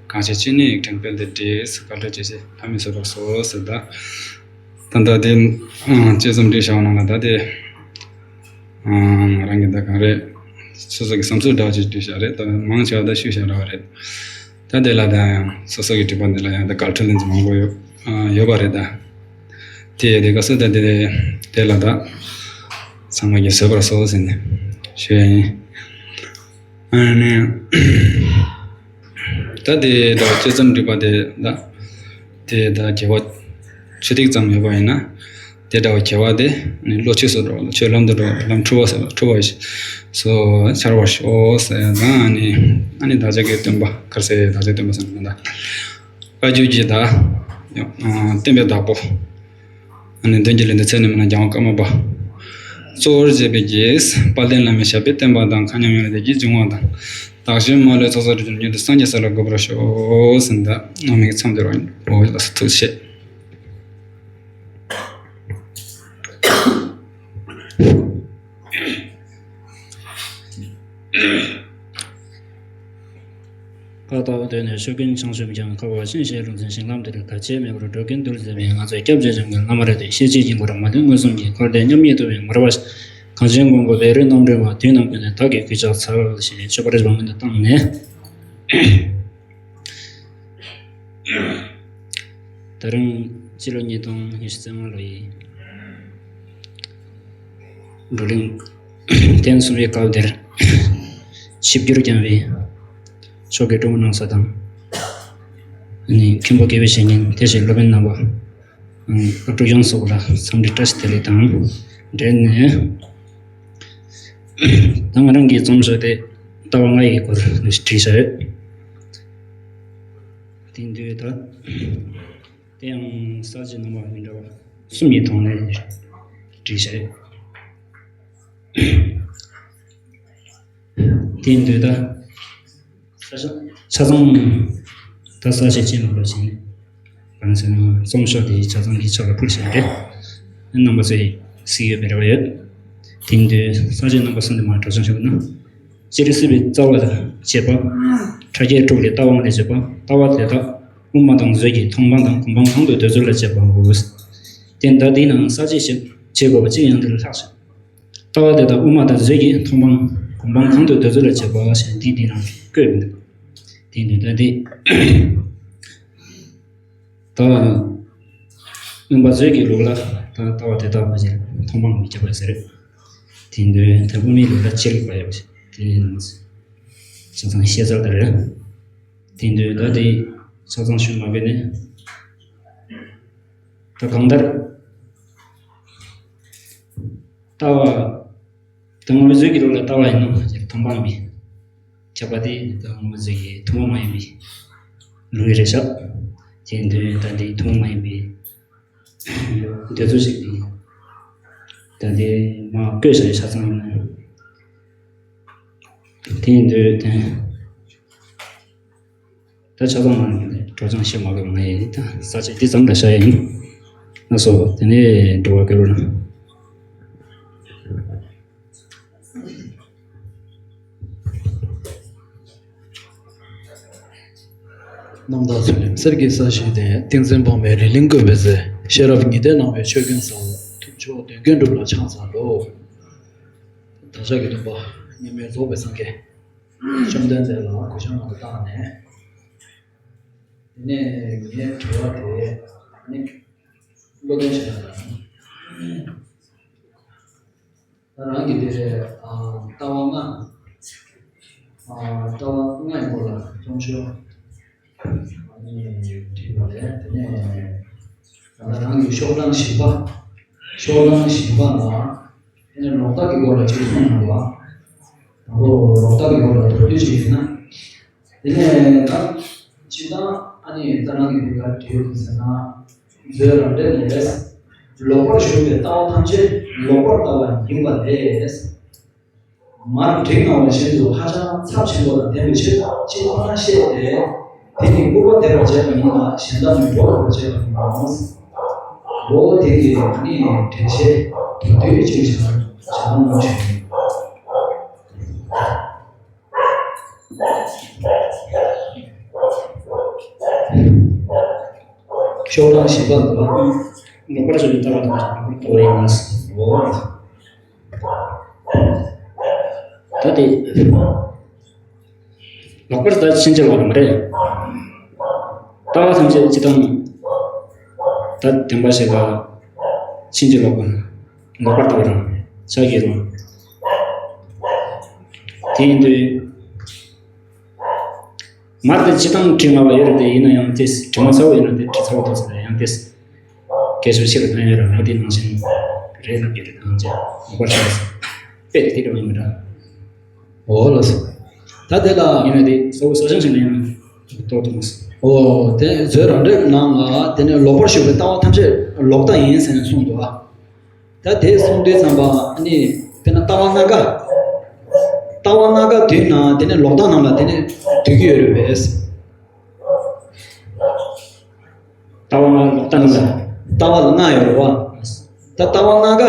གང་ཕྱིར་ཅི་ནུས་ཡིག་ཕྲེང་སྤེལ་ཏེ་བྲིས། བཀའ་སློབ་ཅི་བྱེད་ལྷ་མིའི་ཚོགས་རབ་སོ་ཟེར་ད། ད་ལྟ་དེ་ཅི་ཙམ་བྲིས་བཞག་ནང་ལ་ད་དེ་ང་རང་གི་ད་གང་རེད། སོ་སོ་གི་བསམ་ཚུལ་འདྲ་བ་ཅིག་བྲིས་བཞག་རེད། ད་མང་ཆེ་བ་ད་ཤོད་བཞག་འདྲ་བ་རེད། ད་དེ་ལ་ད་ཡང་སོ་སོ་གི་དྲི་བ་འདི་ལ་ཡང་ད་དགག་ཁྲིད་ལན་ཚོ་མང་པོ་ཡོད་ཡོད་པ་རེད་ད། དེ་དེ་ག་སོ་ད་དེ་དེ་ལ་ད་ ཚང་མ་གིས་བཟོད་པར་གསོལ་ཟེར་ནས་ཞུ་ཡ་ཡིན། ཨ་ནི། ད་དེ་འདྲ་བ་བཅད་མཚམས་སྒྲིག་པ་དེ་ད། དེ་ད་དགེ་བ་ཆུ་ཐིགས་ཙམ་ཡོད་པ་ཡིན་ན། དེ་འདྲ་བ་དགེ་བ་དེ་ནི་བློ་ཆོས་སུ་འགྲོ་བ་ཆོས་ལམ་དུ་འགྲོ་བ་ལམ་འཁྲུལ་བ་ཟེར་བ་འཁྲུལ་བ་སོ་འཆར་བར་ཤོག་ཟེར་ཡ་དང་ཨ་ནི། ཨ་ནི་བདག་ཅག་གི་སྟོན་པ་ག་རེ་ཟེར་བདག་ཅག་སྟོན་པ་ཟེར་ན་ད། བཀའ་བརྒྱུད་ཀྱི་ད། བསྟན་པའི་བདག་པོ། ཨ་ནི་མདུན་གྱི་ལེགས་ལྡན་ཚད་ནི་མིན་ན་རྒྱལ་དབང་ཀརྨ་པ། གཙོ་བོར་བྱས་པའི་རྗེས་དཔལ་ལྡན་བླ་མའི་ཞབས་པད་བརྟན་པ་དང་མཁའ་མཉམ་ཡོང་བའི་བདེ་སྐྱིད་འབྱུང་བ་དང་། བདག་གཞན་མ་ལུས་ཚོགས་བསགས་སྒྲིབ་སྦྱངས་མྱུར་དུ་སངས་རྒྱས་ས་ལ་འགོད་པར་ཤོག་ཟེར་ད་གནང་མི་གི་མཚམས་དེར་འོ་ལགས་སོ་ཐུགས་རྗེ་ཆེ། བཀའ་ལྟར་ཐོས་ནས་ཆོས་ཀུན་བྱང་ཆུབ་ཀྱང་། འཁོར་བ་ཤིན་ཏུ་རླུང་འཚུབ་ཞིང་ལམ་དུ་ལུས། ཐར་ཆེས་མེད་པར་འགྲོ་ཀུན་འདུལ་མཛད་པའི། ང་ཚོའི་སྐྱབས་རྗེ་འཇམ་མགོན་བླ་མ་རེད། ཤེས་བྱའི་དཀྱིལ་འཁོར་མ་ལུས་མངོན་སུམ་གྱི། འཁོར་འདས་མཉམ་ཉིད་རྟོགས་པའི་ངོ་བོར་བ་ཞིག་གངས་ཅན་ཀུན་གྱི་བཻ་རོའི་རྣམ་འཕྲུལ་མ། དུས་རྣམ་ཀུན་ནས་བདག་གིས་གུས་ཕྱག་འཚལ། ཞེས་མཆོད་པ་རེ་ཞིག་མ་སྔོན་དུ་བཏང་ནས། ད་རིང་སྤྱི་ལོ་ཉིས་སྟོང་ཉི་ཤུ་རྩ་ལྔ་ལོ་ཡི་བགྲོ་གླེང་ཐེངས་གསུམ་པའི་སྐབས་དེར་ཆིབས་བསྒྱུར་བསྐྱངས་པའི་མཆོག་གི་སྤྲུལ་སྐུ་གནང་ས་དང་། ཨ་ནི་མཁན་པོ་དགེ་བའི་བཤེས་གཉེན་དེ་བཞིན་སློབ་དཔོན་རྣམ་པ། ཨ་ནི་སློབ་ཕྲུག་ཡོངས་སུ་ལ་འཚམས་འདྲི་བཀྲ་ཤིས་བདེ་ལེགས་དང་འབྲེལ་ནས། ད་ང་རང་གི་རྩོམ་ཤོག་དེ་ལྟ་བ་ལྔ་ཡི་སྐོར་བྲིས་བཞག་ཡོད། དེ་འདུག་ད། དེ་ཡང་ས་བཅད་རྣམ་པ་མི་འདྲ་བ་གསུམ་གྱི་ཐོག་ནས་བྲིས་བཞག་ཡོད། དེ་འདུག་ད། ཆ་ཚང་ད་ས་བཅད་ཅན་མ་ལོ་ཕྱིན་ནས་གང་ཟེར་ན་རྩོམ་ཤོག་དེའི་ཆ་ཚང་གི་ཕྱོགས་ལ་ཕུལ་བཞག་རེད། རྣམ་པ་ཚོས་གཟིགས་ཡོད་པའི་རེ་བ་ཡོད། དེ་འདུག་ས་བཅད་རྣམ་པ་གསུམ་དེ་མར་སྒྲོག་སྦྱང་ཞུ་གི་ན། སྤྱིར་སྲིད་པའི་རྩ་བ་ལ་བྱེད་པ། ཕྲ་རྒྱས་དྲུག་ལས་ལྟ་བ་ལྔ་ལས་བྱེད་པ། ལྟ་བ་དེ་དག་དབུ་མ་དང་མཛོད་ཀྱི་མཐོང་སྤང་དང་གོ་འཕང་གང་དུ་འདོད་ཚུལ་ལ་བྱེད་པའོ། དེ་ལྟར་འདིའི་ནང་ས་བཅད་བྱེད་བྱེད་དགོས་པ་གཅིག་ཡང་འདིར་ལྷག་ཅིང་། ལྟ་བ་དེ་དག་དབུ་མ་དང་མཛོད་ཀྱི་མཐོང་སྤང་གོ་འཕང་གང་དུ་འདོད་ཚུལ་ལ་བྱེད་པ་ཞེས་འདི་འདི་ནང་བཀོད་མི་འདུག་དེ་འདི་ལྟ་སྟེ། ད་སྔོན་པ་མཛོད་ཀྱི་ལུགས་ལ་ད་ལྟ་བ་དེ་དག་མ་བྱས་མཐོང་སྤང་མི་ཁྱབ་པ་ཟེར། དེ་འདུག་ད་དབུ་མའི་ལུགས་ལ་ཅི་རིགས་པ་ཡོད་པ་ཞིག་དེ་ཆ་ཚང་ཤེས་ཚར་ད་རེད། དེ་འདུག་ད་དེ་ཆ་ཚང་ཞུ་མ་དགོས་ནས། ད་གང་ལྟར། ལྟ་བ། དང་མཛོད་ཀྱི་ལུགས་ལ་ལྟ་བ་ཡིན་ནོ། མཐོང་སྤང་མི་ཁྱབ་པ་དེ་དང་མཛོད་ཀྱི་ཐུན་མོང་མ་ཡིན་པའི་ལུགས་རེད་ཤག་དེ་འདུག་ད་འདི་ཐུན་མོང་མ་ཡིན་པའི་འདོད་ཚུལ་ཞིག་དང་། ད་འདི་མ་བཀོད་བཞག་ཡོད་ཆ་ཚང་ཡིན་ན། དེ་འདུག་དེ། ད་ཆ་ཚང་མ་སྒྲོག་སྦྱང་བྱེད་མ་དགོས་པ་ང་ཡིན་ད་ས་བཅད་འདི་ཙམ་ལ་བཞག་ཡ་ཡིན། ལགས་སོ་དེ་ནས་འགྲོ་བ་དགེ་རུ་ན། རྣམ་དག་ཚུལ་ཁྲིམས་གསེར་གྱི་ས་གཞི་ལྡན། ཏིང་འཛིན་འཕགས་མའི་རི་གླིང་བཀོད་པའི་ཚེ། ཤེས་རབ་ཉི་ཟླས་གནང་བའི་ཆོས་ཀུན་གསལ། ཐུབ་མཆོག་དོན་ཀུན་གྲུབ་ལ་ཕྱག་འཚལ་ལོ། བདག་ཅག་གི་སྟོན་པ་མཉམ་མེད་རྫོགས་པའི་སངས་རྒྱས་བཅོམ་ལྡན་འདས་ལ་གུས་ཕྱག་མང་དུ་བཏང་ནས། དེ་ནས་ངའི་དྲི་བ་དེ་ནི་བློ་ལྡན་ཞིག་ལ་ད་རང་གི་དེ་རེད། ལྟ་བ་ལྔ། ལྟ་བ་ལྔ་ཡི་སྐོར་ལ་རྩོམ་ཤོག་ནི་བྲིས་པ་རེད། དེ་ནས་ད་ལྟ་རང་གི་ཤོག་གྲངས་བཞི་པ། ཤོག་གྲངས་བཞི་པ་ལ་དེ་ནས་ལོག་ལྟ་གི་སྐོར་ལ་ཅིག་གསུངས་ཡོད་པ། དང་པོ་ལོག་ལྟ་གི་སྐོར་ལ་མདོར་བསྡུས་ཅིག་ཡིན་ན། དེ་ནས་ད་སྤྱིར་བཏང་ཨ་ནི་ད་རང་གི་འདི་ག་རེ་བྲིས་ཡོད་ཟེར་ན། མཛོད་རང་འགྲེལ་ལས། ལོག་པར་ཞུགས་པའི་ལྟ་བ་ཐམས་ཅད་ལོག་པར་ལྟ་བ་ཡིན་པ་ལས། མར་བྲིས་གནང་བ་བཞིན་དུ་ཧ་ཅང་ཚབས་ཆེན་པོ་དང་ལྡན་པའི་ཆོས་ཐམས་ཅད་ཁོ་ན་བཤད་དེ། དེ་ནི་སྐུར་པ་འདེབས་པར་བྱེད་པ་ཡིན་ལ་གཞན་དག་ནི་གྲོགས་འདེབས་པར་བྱེད་པ་ཡིན་ནོ། འོ་དེ་གི་ནི་འགྲེལ་བཤད་དེ་དུས་ཅིག་བྱ་བྱ་མ་མ་བྱུང་། ཤོག་གྲངས་བཞི་པ་འདུག་པ། ལོག་པར་ཞུགས་པའི་ལྟ་བ་དང་ལྟ་བ་ཡིན་ན། འོ། ད་དེ། ལོག་པར་ལྟ་ཕྱིན་ཅི་ལོག་རང་རེད། ལྟ་བ་ཐམས་ཅད་སྤྱིར་བཏང་། ད་བདེན་པ་ཞིག་ལ་ཕྱིན་ཅི་ལོག་པ། ལོག་པར་ལྟ་བ་རང་། ཆགས་ཀྱི་རེད། དེ་ཡིན་དུས། མར་དེ་སྤྱི་བཏང་དྲི་ང་བ་ཡོད་རེད་དེ། ཡིན་ན་ཡང་དེ་དྲི་མ་ཚ་བོ་ཡིན་ན་དེ་དྲི་ཚ་བོ་ཐོག་ཟེར་ན་ཡང་དེ། སྐད་ཤུགས་ཆེ་རུ་བཏང་ཡོད་ར། ང་དེ་ནང་བཞིན་རེད་ལབ་ཀྱི་རེད། ཐང་ཅན་ངོ་པར་ཆགས་སོང་། དཔེ་དེ་དེ་འདྲ་ཡིན་མི་འདྲ། འོ་ལགས་སོ། ད་དེ་ལ་ཡིན་ན་དེ་གཙོ་བོ་ས་ཞིང་ཞིག་ན་ཡང་ཏོག་ཏོག་མ་སོང་། འོ་དེ་མཛོད་རང་འགྲེལ་ནང་ལ་དེ་ནས་ལོག་པར་ཞུགས་པའི་ལྟ་བ་ཐམས་ཅད་ལོག་ལྟ་ཡིན་ཟེར་ནས་གསུངས་འདུག་ཨ། ད་དེ་གསུངས་དུས་ཙམ་པ་ཨ་ནི་དཔེར་ན་ལྟ་བ་ལྔ་ཀ་ལྟ་བ་ལྔ་ཀ་འདུས་ན་དེ་ནས་ལོག་ལྟ་རྣམས་ལ་དེ་ནས་འདུས་ཀྱི་ཡོད་རེད་པས། ལྟ་བ་ལྔ་ལོག་ལྟ་ལྔ་ལ། ལྟ་བ་ལ་ལྔ་ཡོད་རེད་བ། ད་ལྟ་བ་ལྔ་ཀ་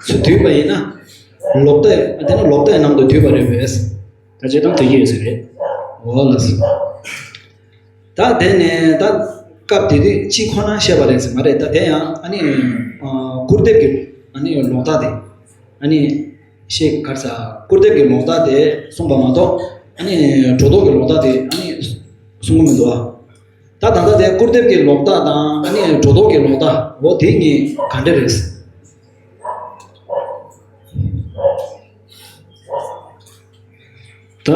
ཚུར་འདུས་པ་ཡིན་ན། ལོག་ལྟ་དེ་ནི་ལོག་ལྟའི་ནང་དུ་འདུས་པ་རེད་པས། ད་བྱེད་སྟངས་དེ་གི་ཡོད་ས་རེད། འོ་ལགས་སོ། ད་དེ་ནས་ད་སྐབས་དེ་དུས་གཅིག་ཁོ་ན་བཤད་པ་རེད་ཟེར་མ་རེད། ད་དེ་ཡང་ཨ་ནི་ཨ་སྐུར་འདེབས་ཀྱི་ཨ་ནི་ལོག་ལྟ་དེ་ཨ་ནི་ཤེས་གར་ས་སྐུར་འདེབས་ཀྱི་ལོག་ལྟ་དེ་གསུངས་པ་མ་གཏོགས་ཨ་ནི་སྒྲོ་འདོགས་ཀྱི་ལོག་ལྟ་དེ་ཨ་ནི་གསུང་གི་མི་འདུག་ཨ། ད་ད་ལྟ་དེ་སྐུར་འདེབས་ཀྱི་ལོག་ལྟ་དང་ཨ་ནི་སྒྲོ་འདོགས་ཀྱི་ལོག་ལྟ་འོ་དེ་གཉིས་ག་འདྲ་རེད། ད་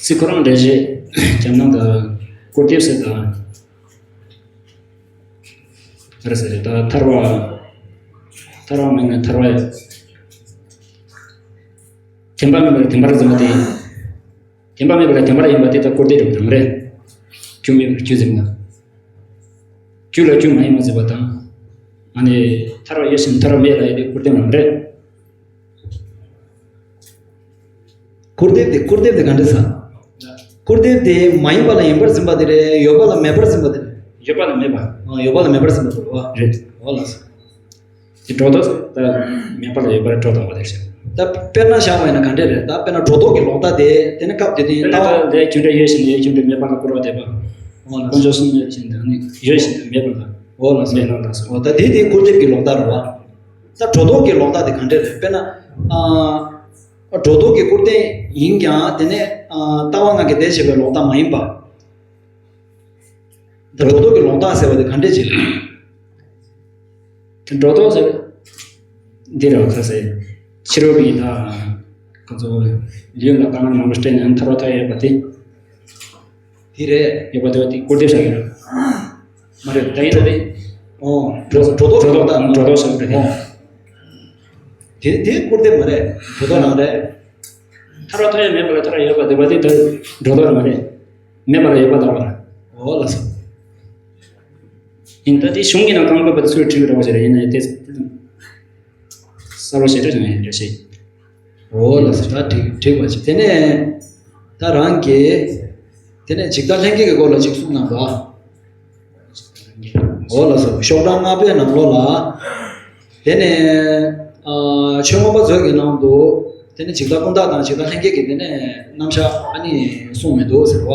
ཚིག་ཁོ་རང་འགྲེལ་བཤད་རྒྱབ་ན་ད་སྐུར་འདེབས་ཟེར་ད་རེད་ཟེར་རེད། ད་ཐར་བ་ཐར་བ་མིན་ན་ཐར་བ་ཡ། བདེན་པ་མིན་པར་བདེན་པར་འཛིན་པ་དེ། བདེན་པ་མེད་པ་ལ་བདེན་པར་ཡིན་པ་དེ་ལྟར་སྐུར་འདེབས་རེད་པ་དང་རེད། རྒྱུ་མེད་པར་རྒྱུ་འཛིན་པ། རྒྱུ་ལ་རྒྱུ་མ་ཡིན་པར་འཛིན་པ་དང་། ཨ་ནི་ཐར་བ་ཡོད་ཕྱིན་ཐར་བ་མེད་ལ་ཡོད་དེ་སྐུར་འདེབས་རེད་པ་རེད། སྐུར་འདེབས་དེ་སྐུར་འདེབས་དེ་ག་འདྲ་ཟ། སྐུར་འདེབས་དེ་མ་ཡིན་པ་ལ་ཡིན་པར་འཛིན་པ་དེ་རེད། ཡོད་པ་ལ་མེད་པར་འཛིན་པ་དེ་རེད། ཡོད་པ་ལ་མེད་པ། ཨ་ཡོད་པ་ལ་མེད་པར་འཛིན་པ་དེ་རེད་པ། རེད། འོ་ལགས་སོ། དེ་སྒྲོ་འདོགས་ད་མེད་པ་ལ་ཡོད་པར་སྒྲོ་འདོགས་པ་དེ་རེད། ད་དཔེར་ན་བཞག་པ་ཡིན་ན་ག་འདྲས་རེད། ད་དཔེར་ན་སྒྲོ་འདོགས་ཀྱི་ལོག་ལྟ་དེ་དེ་ནི་སྐབས་དེ་དུས་དཔེར་ན་ལྟ་བ་ད་ལས་རྒྱུ་འབྲས་ཡོད་བཞིན་ཡོད་རྒྱུ་འབྲས་མེད་པ་ལ་སྐུར་བ་འདེབས་པ། འོ་ལགས་དཀོན་མཆོག་གསུམ་ཡོད་བཞིན་དུ་ནི་ཡོད་བཞིན་དུ་མེད་པ་ལ། འོ་ལགས་སོ། མེད་ལ་ལགས་སོ། འོ་ད་དེ་དེ་སྐུར་འདེབས་ཀྱི་ལོག་ལྟ་རེད་པ། ད་སྒྲོ་འདོགས་ཀྱི་ལོག་ལྟ་དེ་ག་འདྲས་རེད། དཔེར་ན་ཨ་སྒྲོ་འདོགས་ཀྱི་སྐུར་འདེབས་ཡིན་ཀྱང་དེ་ནས་ཨ་ལྟ་བ་ལྔ་གི་དེ་བྱེད་པའི་ལོག་ལྟ་མ་ཡིན་པ། ད་སྒྲོ་འདོགས་ཀྱི་ལོག་ལྟ་ཟེར་བ་དེ་ག་འདྲས་ཅིག་རེད། དེ་སྒྲོ་འདོགས་ཟེར་འདི་རེད་པ། ཁ་ཟེར་ཕྱི་རོལ་པའི་ད་ཁོ་ཚོ་ལུས་ལ་དཀའ་ངལ་མང་པོ་སྤྲད་ནས་ཐར་པ་ཐོབ་ཡོད་པ་དེ། དེ་རེད། ཡོད་པ་དེ་བ་དེ་སྐུར་འདེབས་བྱ་གི་རེད། མ་རེད། ད་ཡིན་ད་དེ། ཨོ། སྒྲོ་སྒྲོ་འདོགས་ཀྱི་ལོག་ལྟ། སྒྲོ་འདོགས་ཟེར་བ་རེད། ཨོ། དེ་དེ་སྐུར་འདེབས་མ་རེད། སྒྲོ་འདོགས་རང་རེད། ཐར་པ་ཐོབ་ཡོད་མེད་པ་ལ་ཐར་པ་ཡོད་པ་དེ་བ་དེ་ད་སྒྲོ་འདོགས་རང་རེད། མེད་པ་ལ་ཡོད་པ་ལྟ་བ་རེད། འོ་ལགས་སོ། ཡིན་ད་དེ་གཞུང་གི་ནང་གང་དགོས་པ་དེ་ཚུར་བྲིས་པའི་རེ་བ་ཞིག་རེད། ཡིན་ན་དེ་གསལ་པོ་ཞེ་དྲག་ཅིག་ཡིན་རེད་ཤེས། འོ་ལགས་སོ། ད་འགྲིག་འགྲིག་པ་ཞིག་དེ་ནས་ད་རང་གིས་དེ་ནས་འཇིག་ལྟ་ལྷན་སྐྱེས་ཀྱི་སྐོར་ལ་ཅིག་གསུངས་གནང་པ། འོ་ལགས་སོ། ཤོག་གྲངས་ལྔ་པའི་ནང་ལོགས་ལ། དེ་ནས་ཨ་ཆོས་མངོན་པ་མཛོད་ཀྱི་ནང་དུ། དེ་ནས་འཇིག་ལྟ་ཀུན་བརྟགས་དང་འཇིག་ལྟ་ལྷན་སྐྱེས་ཀྱི་དེ་ནས་རྣམ་གཞག་ཨ་ནི་གསུངས་མི་འདུག་ཟེར་བ།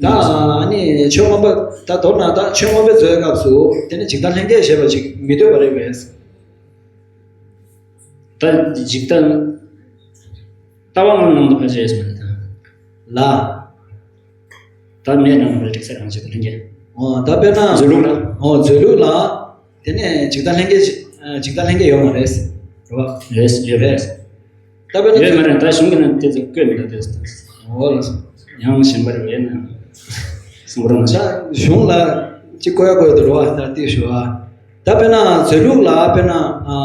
ད་ཨ་ནི་ཆོས་མངོན་པ་ད་མདོར་ན་ད་ཆོས་མངོན་པའི་མཛོད་སྐབས་སུ་དེ་ནས་འཇིག་ལྟ་ལྷན་སྐྱེས་ཞེས་པ་ཅིག་མི་འདོད་པ་རེད་པས། ད་འཇིག་ལྟ་ལྟ་བ་ལྔ་ནང་དུ་ཕལ་ཆེར་ཡོད་ས་མ་རེད་ད། ལ། ད་མེད་ནང་ལ་འགྲིག་ས་རང་བཞིན་དུ་ལྷན་སྐྱེས། འོ་ད་དཔེར་ན། མཛོད་ལུགས་ལ། འོ་མཛོད་ལུགས་ལ། དེ་ནས་འཇིག་ལྟ་ལྷན་སྐྱེས་ཤིག་ཨ་འཇིག་ལྟ་ལྷན་སྐྱེས་ཡོད་མ་རེད། རེད་བ། རེད་ཡོད་རེད། རེད། ད་དཔེར་ན་ཡོད་མ་རེད། ད་གཞུང་གི་ནང་དེ་ཚོ་བཀོད་མི་འདུག་དེ་ཚོ། འོ་ལགས་སོ། ཡང་གཞན་པ་རེད་བས་ན། གསུང་རོགས་གནང་ཞིག་ད་གཞུང་ལ་ཅིག་བཀོད་ཡ་བཀོད་འདུག་རེད་བ། ད་ཏིག་ཞུ་བ། ད་དཔེར་ན་མཛོད་ལུགས་ལ་དཔེར་ན་ཨ་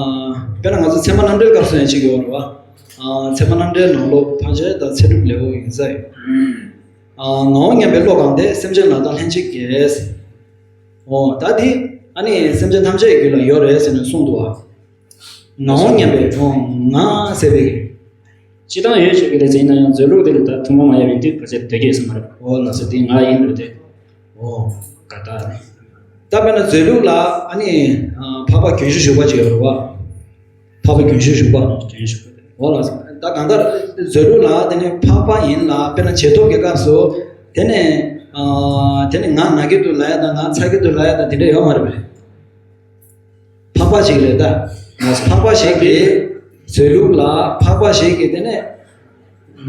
དཔེར་ན་ང་ཚོ་ཚད་མ་རྣམ་འགྲེལ་སྐབས་སུ་ཡང་ཅིག་ཡོད་རེད་བ། ཨ་ཚད་མ་རྣམ་འགྲེལ་ནང་ལོགས་ཕལ་ཆེར་ད་ཚད་གྲུབ་ལེའུ་ཡིན་ས་ཡོད། ཨ་ངའོ་སྙམ་པའི་བློ་གང་དེ་སེམས་ཅན་ལ་དང་ལྷན་ཅིག་གིས། འོ་ད་དེ་ཨ་ནི་སེམས་ཅན་ཐམས་ཅད་ཀྱི་རྒྱུད་ལ་ཡོད་རེད་ཟེར་ནས་གསུངས་འདུག་བ། ངའོ་སྙམ་པའི་འོ་ང་ཟེར་བའི། སྤྱི་བཏང་ཡོད་ཅིག་གི་རེད་ཟེར་ཡིན་ན་ཡང་མཛོད་ལུགས་དེ་ལ་ད་ཐུན་མོང་མ་ཡིན་པའི་དུས་བར་ཆད་དོད་ཀྱི་ཡོད་ས་མ་རེད། འོ་ལགས་སོ། དེ་ང་ཡིན་རེད་དེ། འོ་ག་ད་ནི། ད་དཔེར་ན་མཛོད་ལུགས་ལ་ཨ་ནི་འཕགས་པ་རྒྱུན་ཞུགས་བཞུགས་པ་ཅིག་ཡོད་རེད་བ། འཕགས་པ་རྒྱུན་ཞུགས་བཞུགས་པ། རྒྱུན་ཞུགས་པ། འོ་ལགས་སོ། ད་གང་ལྟར་མཛོད་ལུགས་ལ་དེ་ནི་འཕགས་པ་ཡིན་ལ་དཔེར་ན་རྗེས་ཐོབ་ཀྱི་སྐབས་སུ་དེ་ནི་ཨ་དེ་ནི་ང་ན་གི་འདུག་ལབ་ཡ་དང་ང་ཚ་གི་འདུག་ལབ་ཡ་དང་དེ་འདྲ་ཡོད་མ་རེད་པས། འཕགས་པ་ཞིག་རེད་ད། འཕགས་པ་ཞིག་གིས་མཛོད་ལུགས་ལ་འཕགས་པ་ཞིག་གིས་དེ་ནི་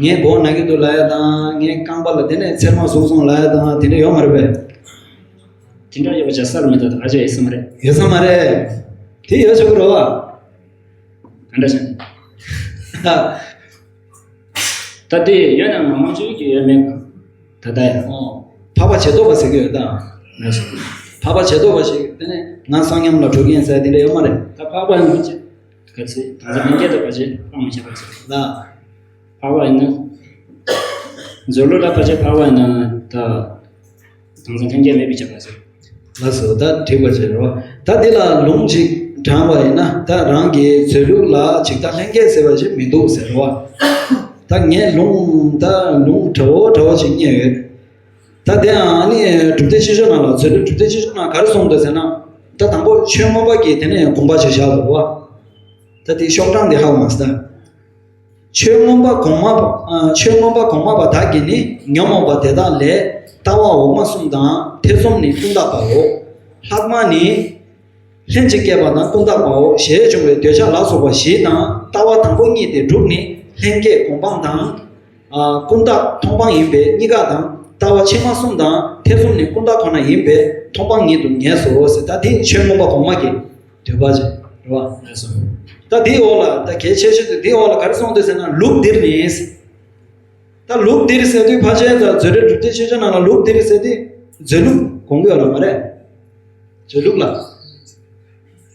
ངའི་མགོ་ན་གི་འདུག་ལབ་ཡ་དང་ངའི་རྐང་པ་ལ་དེ་ནི་ཚེར་མ་ཟུག་སོང་ལབ་ཡ་དང་དེ་འདྲ་ཡོད་མ་རེད་པས། དེ་འདྲ་ཡོད་པ་ཅིག་གསར་མི་འདུག་ད་ཨ་ཅག་ཡོད་ས་མ་རེད། ཡོད་ས་མ་རེད། དེ་ཡོད་ཆོག་གི་རེད་བ། འདྲ་ཞིག་ད་དེ་ཡོད་ན་ང་མང་ཆོས་ཀྱི་ཡོད་མེད་ག་ད་ལྟ་ཡང་། ཨོ། འཕགས་པ་བྱེ་བཏོག་པ་ཟེར་གྱི་ཡོད་ད། ལགས་སོ། འཕགས་པ་བྱེ་བཏོག་པ་ཞིག་དེ་ནས་ང་སངས་རྒྱས་ལ་འགྲོ་གི་ཡིན་ཟེར་དེ་འདྲ་ཡོད་མ་རེད། ད་འཕགས་པ་ཡིན་ན་ཅི། ག་ཚོད་དང་ཚ་ལྷན་སྐྱེས་དང་བར་ཆད་སྤང་མི་བྱེད་པ་ཟེར། ལ། འཕགས་པ་ཡིན་ན། མཛོད་ལུགས་ལ་བར་ཆད་འཕགས་པ་ཡིན་ན་ད། དང་ཚ་ལྷན་སྐྱེས་མེད་པའི་ཆ་ག་ཟེར། ལགས་སོ། ད་འགྲིག་པ་བྱེད་རོགས། ད་འདི་ལ་ལུང་གཅིག་དྲངས་པ་ཡིན་ན། ད་རང་གི་མཛོད་ལུགས་ལ་འཇིག་ལྟ་ལྷན་སྐྱེས་ཟེར་བ་ཞིག་མི་འདུག་ཟེར་རོགས། ད་ངས་ལུང་ད་ལུང་འདྲ་བོ་འདྲ་བོ་ཞིག་རྙེད་ཡོད། ད་དེ་ཡང་ཨ་ནི་གྲུབ་མཐའ་སྤྱི་སྤྱོད་ནང་ལ། མཛོད་ལུགས་གྲུབ་མཐའ་སྤྱི་སྤྱོད་ནང་ག་རེ་གསུངས་འདུག་ཟེར་ན། ད་དང་པོ་ཆོས་མངོན་པ་གི་དེ་ནས་དགོངས་པ་ཅིག་བཞག་འདུག་བ། ད་དེ་ཤོག་གྲངས་དེ་ཧ་གོ་མ་སོང་ད། ཆོས་མངོན་པ་གོང་མ་པ། ཨ། ཆོས་མངོན་པ་གོང་མ་པ་དག་གིས་ནི། ཉོན་མོངས་པ་དེ་དག་ལས། ལྟ་བ་འོག་མ་གསུམ་དང་། ཐེ་ཚོམ་ནི་ཀུན་བརྟགས་པའོ། ལྷག་མ་ནི། ལྷན་ཅིག་སྐྱེས་པ་དང་ཀུན་བརྟགས་པའོ་ཞེས་འབྱུང་བའི་འདོད་ཆགས་ལ་སོགས་པ་བཞི་དང་། ལྟ་བ་དང་པོ་གཉིས་དེ་དྲུག་ནི་ལྷན་སྐྱེས་སྒོམ་སྤང་དང་། ཨ། ཀུན་བརྟགས་མཐོང་སྤང་ཡིན་པས་གཉིས་ཀ་དང་། ལྟ་བ་ཕྱི་མ་གསུམ་དང་ཐེ་ཚོམ་ནི་ཀུན་བརྟགས་ཁོ་ན་ཡིན་པས་མཐོང་སྤང་ཉིད་དུ་ངེས་སོ་ཟེར། ད་དེ་ཆོས་མངོན་པ་གོང་མ་གི་འདོད་པ་ཅིག་རེད་བ། ལགས་སོ། ད་དེའི་འོག་ལ་ད་གལ་ཆེ་ཤོས་དེ་དེའི་འོག་ལ་ག་རེ་གསུངས་འདུག་ཟེར་ན། ལུགས་འདིར་ནི། ད་ལུགས་འདིར་ཟེར་དུས་ཕལ་ཆེར་ད་མཛོད་རེ་གྲུབ་མཐའི་ཆོས་ཅན་ནང་ལ་ལུགས་འདིར་ཟེར་དུས་མཛོད་ལུགས་དགོངས་ཀྱི་ཡོད་ལ་མ་རེད། མཛོད་ལུགས་ལ།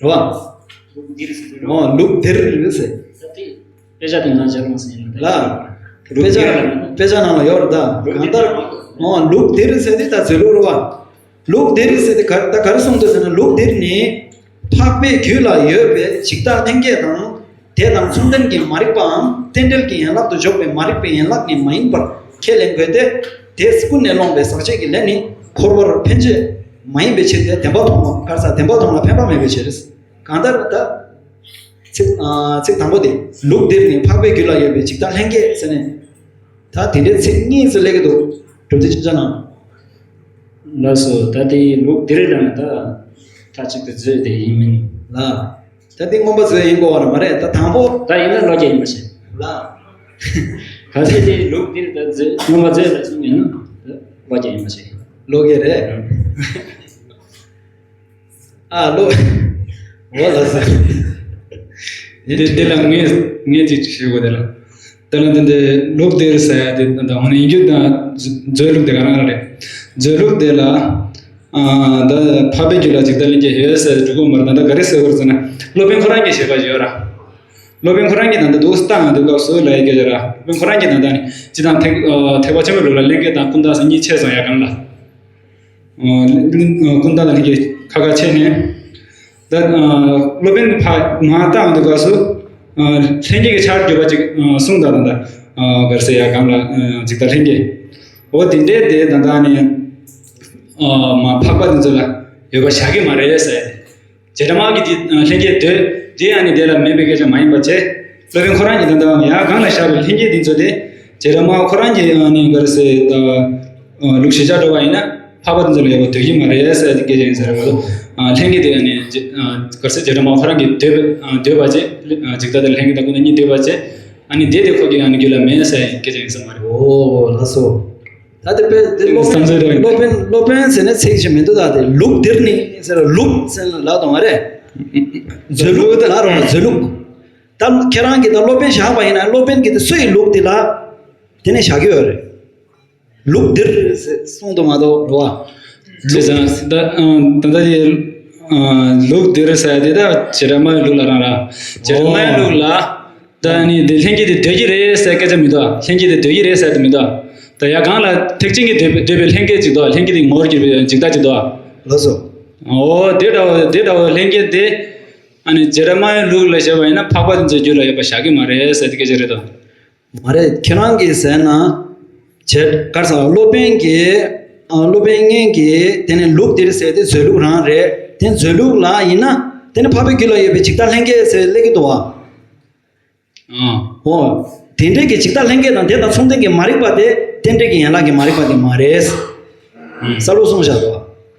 རེད་བ། ལུགས་འདིར་ཟེར་དུས། ཨོ། ལུགས་འདིར་ཟེར། ད་དེ་དཔེ་ཆ་དེ་ནང་བཞག་མ་ཟིན་ཡིན་ལ། ལ། དཔེ་ཆ་དཔེ་ཆ་ནང་ལ་ཡོད་རེད་ད། གང་ལྟར། ཨོ། ལུགས་འདིར་ཟེར་དུས་ད་མཛོད་ལུགས་རེད་བ། ལུགས་འདིར་ཟེར་དེ་ག་ད་ག་རེ་གསུངས་འདུག་ཟེར་ན། ལུགས་འདིར་ནི། འཕགས་པའི་རྒྱུད་ལ་ཡོད་པའི་འཇིག་ལྟ་ལྷན་སྐྱེས་དང་། དེ་དང་མཚུངས་ལྡན་གྱི་མ་རིག་པའམ་རྟེན་འབྲེལ་གྱི་ཡན་ལག་ཏུ་འཇོག་པའི་མ་རིག་པའི་ཡན་ལག་ནི་མ་ཡིན་པར་ཁས་ལེན་དགོས་ཏེ། དེས་ཀུན་ནས་བསླངས་པའི་ཟག་བཅས་ཀྱི་ལས་ནི་འཁོར་བར་ཕན་ཆེད་མ་ཡིན་པའི་ཕྱིར་ཏེ། བདེན་པ་མཐོང་བ། ག་རེ་ཟེར། བདེན་པ་མཐོང་ལ་ཕན་པ་མེད་པའི་ཕྱིར། གང་ལྟར་ད། ཚིག་ཨ། ཚིག་དང་པོ་དེ། ལུགས་འདིར་ནི་འཕགས་པའི་རྒྱུད་ལ་ཡོད་པའི་འཇིག་ལྟ་ལྷན་སྐྱེས་ཟེར་ནས། ད་དེ་འདྲའི་ཚིག་གཉིས་སུ་སླེབས་ཀྱི་འདུག་གྲུབ་མཐའི་ཆོས་ཅན་ནང་། ལགས་སོ། ད་དེ་ལུགས་འདིར་ལ་ནི་ད་མཐའ་གཅིག་ཏུ་མཛོད་དེ་ཡིན་མིན། ལ། ད་དེ་མངོན་པ་མཛོད་ཡིན་དགོས་པ་རེད་མ་རེད། ད་དང་པོ། ད་ཡིན་ན་ལོ་རྒྱུས་ཡིན་པ་ཞིག་ལ། གལ་སྲིད་དེ་ལུགས་འདིར་ད་མཛོད་མངོན་པ་མཛོད་ལ་གསུངས་ཡོད་ན་ད་ལོ་རྒྱུས་ཡིན་པ་ཞིག་ལོ་རྒྱུས་རེད། ཨ། ལོ། འོ་ལགས་སོ། དེ་དེ་ལ་ངས་ངས་ཅིག་ཞུ་དགོས་དེ་ལ། དེ་ལ་དེ་འདྲའི་ལུགས་འདིར་ཟེར་ཡ་དེ་ད་འོ་ན་ཡིན་རྒྱུ་དང་མཛོད་ལུགས་དེ་ག་རང་རང་རེད། མཛོད་ལུགས་དེ་ལ། ཨ། ད་འཕགས་པའི་རྒྱུད་ལ་འཇིག་ལྟ་ལྷན་སྐྱེས་ཡོད་ཟེར་འགྲོ་གི་མ་རེད། ད་ལྟ་ག་རེ་ཟེར་དགོས་རེད་ཟེར་ན། སློབ་དཔོན་ཁོ་རང་གི་བཞེད་པ་ཡོད་ར། སློབ་དཔོན་ཁོ་རང་གིས་ད་ལྟ་འདུག་སྟངས་འདུག་སྐབས་སུ་ལ་ཡི་སྐད་ཆ་ར། སློབ་དཔོན་ཁོ་རང་གིས་ད་ལྟ་ནི་སྤྱི་དང་ཐེག་ཨ། ཐེག་པ་ཆེན་པོའི་ལུགས་ལ་ལྷན་སྐྱེས་དང་ཀུན་བརྟགས་ཟེར་གཉིས་ཕྱེ་སོང་ཡ་གང་ལ། ཨ། ཀུན་བརྟགས་དང་ལྷན་སྐྱེས་ཁ་ཁ་ཕྱེ་ནས། ད། ཨ། སློབ་དཔོན་ཕ་མ་བཏང་འདུག་སྐབས་སུ། ཨ། ལྷན་སྐྱེས་ཀྱི་ཆར་གྱུར་པ་ཅིག་ཨ། གསུངས་དང་ད་ལྟ། ཨ། ག་རེ་ཟེར་ཡ་གང་ལ། ཨ། འཇིག་ལྟ་ལྷན་སྐྱེས། འོ་དེ་འདྲའི་དེ་ད་ལྟ་ནི། ཨ། མ་འཕགས་པ་དེ་ཚོ་ལ་ཡོད་པ་བཞག་གི་མ་རེད་ཟེར། བྱེ་བྲག་སྨྲ་བ་གིས་དེ་ལྷན་སྐྱེས་འདོད་དེ་ཡང་ནི་དེ་ལ་མེད་པའི་སྐད་ཆ་མ་ཡིན་པ་བྱས། སློབ་དཔོན་ཁོ་རང་གིས་ད་ལྟ་ཡང་གང་ལ་བཞག་པའི་ལྷན་སྐྱེས་དེ་ཚོ་དེ། བྱེ་བྲག་སྨྲ་བ་ཁོ་རང་གིས་ཡང་ནི་ག་རེ་ཟེར་ད། ལུགས་གཞིར་བཞག་འགྲོ་བ་ཡིན་ན་འཕགས་པ་དེ་ཚོ་ལ་ཡོད་པ་འདོད་ཀྱི་མ་རེད་ཟེར་གྱི་སྐད་ཆ་ཡིན་ཟེར་བ་ལ། ལྷན་སྐྱེས་དེ་ཡང་ནི་ག་རེ་ཟེར། བྱེ་བྲག་སྨྲ་བ་ཁོ་རང་གིས་འདོད་པ་འདོད་པ་བྱས། འཇིག་ལྟ་དང་ལྷན་སྐྱེས་དང་ཀུན་བརྟགས་གཉིས་འདོད་པ་བྱས། ཨ་ནི་དེ་དེ་ཁོ་གི་ཨ་ནི་རྒྱུད་ལ་མེད་ཟེར་སྐད་ཆ་ཡིན་ས་མ་རེད། འོ་ལགས་སོ། ད་དེ་དཔེ་དེ་སློབ་དཔོན་བསམ་ཚུལ་རེད། སློབ་དཔོན་སློབ་དཔོན་ཟེར་ནས་ཚིག་ཅིག་མི་འདུག་ད་དེ་ལུགས་འདིར་ནི་ཟེར་ལུགས་ཟེར་ན་ལབ་དང་མ་རེད། མཛོད་ལུགས་དེ་ལབ་རོགས། མཛོད་ལུགས། ད་ཁྱེད་རང་གིས་ད་སློབ་དཔོན་བཞག་པ་ཡིན་ན་སློབ་དཔོན་གྱིས་དེ་སུ་ཡི་ལུགས་དེ་ལ་དེ་ནས་བཞག་གི་ཡོད་རེད། ལུགས་འདིར་ཟེར་གསུངས་འདུག་མ་གཏོགས་རེད་བ། བྱས་ཙང་ད་ད་ལྟ་དེ་ལུགས་འདིར་ཟེར་དེ་ད་བྱེ་བྲག་སྨྲ་བའི་ལུགས་ལ་རང་ར། བྱེ་བྲག་སྨྲ་བའི་ལུགས་ལ། ད་ནི་དེ་ལྷན་སྐྱེས་དེ་འདོད་ཀྱི་རེད་ཟེར་སྐད་ཆ་མི་འདུག་ལྷན་སྐྱེས་དེ་འདོད་ཀྱི་རེད་ཟེར་དེ་མི་འདུག་ད་ཡ་གང་ལ་ཐེག་ཆེན་གྱིས་འདོད་པའི་འདོད་པའི་ལྷན་སྐྱེས་ཅིག་འདུག་ལྷན་སྐྱེས་དེ་ངོ་བོར་གྱུར་པའི་འཇིག་ལྟ་ཅིག་འདུག་ལགས་སོ། འོ་དེ་འདྲ་བོ་དེ་འདྲ་བོ་ལྷན་སྐྱེས་དེ། ཨ་ནི་བྱེ་བྲག་སྨྲ་བའི་ལུགས་ལ་བྱས་པ་ཡིན་ན་འཕགས་པ་དེ་ཚོའི་རྒྱུད་ལ་ཡོད་པ་བཞག་གི་མ་རེད་ཟེར་དེ་སྐད་ཆ་རེད་དོ། མ་རེད། ཁྱེད་རང་གིས་ཟེར་ན། བྱེད་གར་ས་སློབ་དཔོན་གྱིས། ཨ། སློབ་དཔོན་སྔོན་གྱིས་དེ་ནི་ལུགས་འདིར་ཟེར་དེ་མཛོད་ལུགས་རང་རེད། དེ་མཛོད་ལུགས་ལ་ཡིན་ན། དེ་ནི་འཕགས་པའི་རྒྱུད་ལ་ཡོད་པའི་འཇིག་ལྟ་ལྷན་སྐྱེས་ཟེར་སླེབས་ཀྱི་འདུག་བ། ཨ། འོ། དེ་འདྲའི་གི་འཇིག་ལྟ་ལྷན་སྐྱེས་དང་དེ་དང་མཚུངས་ལྡན་གྱི་མ་རིག་པ་དེ་རྟེན་འབྲེལ་གྱི་ཡན་ལག་གི་མ་རིག་པ་དེ་མ་རེད། ཨ། གསལ་པོ་གསུངས་བཞག་འདུག་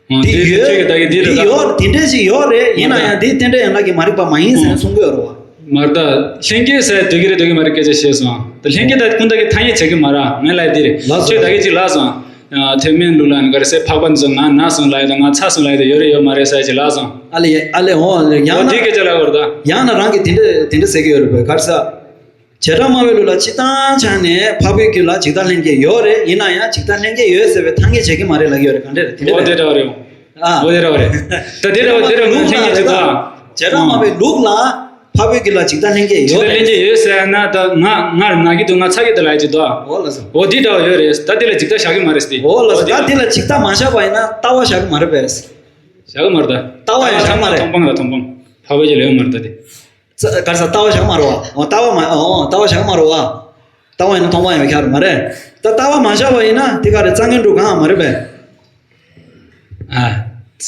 བ། ཨ། དེ་དེ་ཡོད། ཁྱེད་ཀྱིས་ད་གིན་འདི་དེ་རེད་ད། ཡོད། དེ་འདྲ་ཞིག་ཡོད་རེད། ཡིན་ན་ཡང་དེ་རྟེན་འབྲེལ་ཡན་ལག་གི་མ་རིག་པ་མ་ཡིན་ཟེར་ནས་གསུང་གི་ཡོད་རེད་བ། མ་རེད་ད། ལྷན་སྐྱེས་ཟེར་འདོད་ཀྱི་རེད་འདོད་ཀྱི་མ་རེད་སྐད་ཆ་བཤད་སོང་། ད་ལྷན་སྐྱེས་ད་ཀུན་བརྟགས་ཀྱི་ཐ་སྙད་བྱེད་ཀྱི་མ་རེད། ངས་ལབ་དེ་རེད། ལགས་སོ། ཁྱོད་ད་གིན་ཅིག་ལབ་སོང་། ཐེག་དམན་ལུགས་ལ་ནི་ག་རེ་ཟེར། འཕགས་པ་ཚོ་ང་ན་སོང་ལབ་ཡ་དང་ང་ཚ་སོང་ལབ་ཡ་དང་ཡོད་རེད་ཡོད་མ་རེད་ཟེར་ཡ་ཅིག་ལབ་སོང་། ཨ་ལེ་ཨ་ལེ། འོ་ཡང་ན་འོ་དེ་སྐད་ཆ་ལབ་དགོས་རེད་ད། ཡང་ན་རང་གིས་དེ་འདྲ་དེ་འདྲ་ཟེར་གྱི་ཡོད་རེད་པས། ག་རེ་ཟེར། བྱེ་བྲག་སྨྲ་བའི་ལུགས་ལ་སྤྱིར་བཏང་ཆ་ནས་འཕགས་པའི་རྒྱུད་ལ་འཇིག་ལྟ་ལྷན་སྐྱེས་ཡོད་རེད། ཡིན་ན་ཡང་འཇིག་ལྟ་ལྷན་སྐྱེས་ཡོད་ཟེར་བའི་ཐ་སྙད་བྱེད་ཀྱི་མ་རེད་ལབ་ཀྱི་ཡོད་རེད། ག་འདྲ་རེད། དེ་འདྲ་འོ་དེ་རེད། འདྲ་བ་རེད། ཨ་འོ་དེ་འདྲ་བ་རེད། ད་དེ་འདྲ་བ་དེ་འདྲ་མ་ལུགས་ལ་ཐེག་རེད་ད། ཅིག་ད། བྱེ་བྲག་སྨྲ་བའི་ལུགས་ལ་འཕགས་པའི་རྒྱུད་ལ་འཇིག་ལྟ་ལྷན་སྐྱེས་ཡོད་རེད། འཇིག་ལྟ་ལྷན་སྐྱེས་ཡོད་ཟེར་ན་ད་ང་ང་ན་གི་འདུག་ང་ཚ་གི་འདུག་ལབ་ཡ་ཅིག་འདུག་འོ་ལགས་སོ། འོ་དེ་འདྲ་བ་ཡོད་རེད། ད་དེ་ལ་འཇིག་ལྟ་བཞག་གི་མ་རེད་ཟེར་ཏེ། འོ་ལགས་སོ། འོ་དེ་ད་དེ་ལ་འཇིག་ལྟ་མ་བཞག་པ་ཡིན་ན་ལྟ་བ་བཞག་གི་མ་རེད་པས། བཞག་གི་མ་རེད་ད། ལྟ་བ་ཡང་བཞག་མ་རེད། མཐོང་སྤང་ལ་མཐོང་སྤང་། འཕགས་པའི་རྒྱུད་ལ་ཡོད་མ་རེད་ད་དེ། ཙ་ག་རེ་ཟེར། ལྟ་བ་བཞག་མ་རེད་བ། འོ་ལྟ་བ་མ་འོ་ལྟ་བ་བཞག་མ་རེད་བ། ལྟ་བ་ཡིན་ན་མཐོང་སྤང་ཡང་ཁྱབ་མ་རེད། ད་ལྟ་བ་མ་བཞག་པ་ཡིན་ན་དེ་ག་རེ་རྩ་འགེངས་འགྲོ་གང་ཡང་མ་རེད་པས། ཨ།